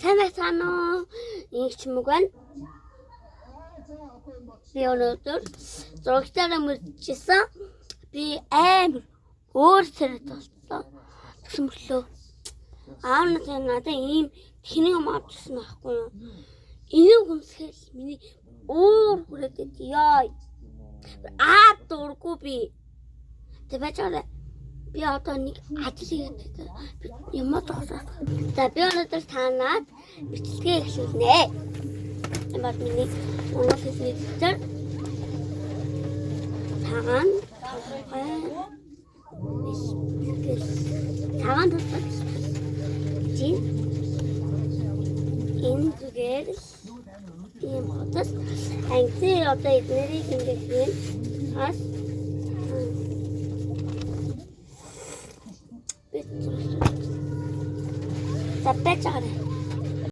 Сайн байцгаана уу? Инх чимэг байна. Би өнөөдөр зурагтаараа мөржсэн. Би амар өөр царайт болсон. Тэгсэн мөрлөө. Аав надад надад ийм тэний юм авчихсан байхгүй юу? Энэ хүмсгэл миний өөр хүрээд байд. Яа. Аа дургу би. Тэг байж байгаа. Би одоо нэг ажил хийгээд байдаг. Би юм зогсоод. За би өнөөдөр танаад бичлэгээ эхлүүлнэ. Энэ бол миний монгол хэлний дэвтэр. Цагаан толгой бэлтгэл. Цагаан толгой бэлтгэл. Жин энэ зүгээр л ийм хотос англи одоо эднэрийг ингэж хийнэ. Бас би За байж байгаа.